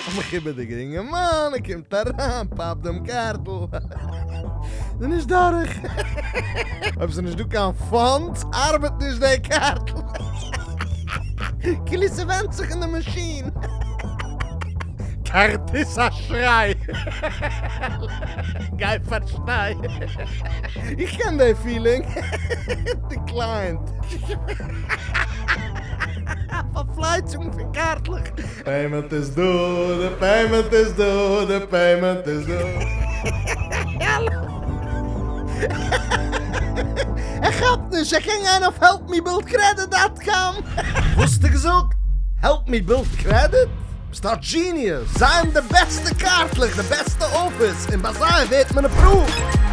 א מכובד'יגער אינגערמאן, ער קומט אריין, פאפט דעם קארטל, ס'איז נישט דורך. אויב ס'איז נישט דא קיין funds ארבעט נישט די קארטל. כאילו ס'ווענדט זיך אין די מאשין. כרטיס אשראי. גיי פארשטיי. איך קען די feeling. Declined. א פארפלייצונג פון קארטלעך. Payment איז דא, די payment איז דא, די payment איז דא. ער כאפט נישט, ער קען גיין אויף Help Me Build Credit dot com. וואס האסטו געזאגט? Help Me Build Credit? ביסט א genius! זיי האבן די בעסטע קארטלעך, די בעסטע אפיס, און ביי זיי ווערט מען approved!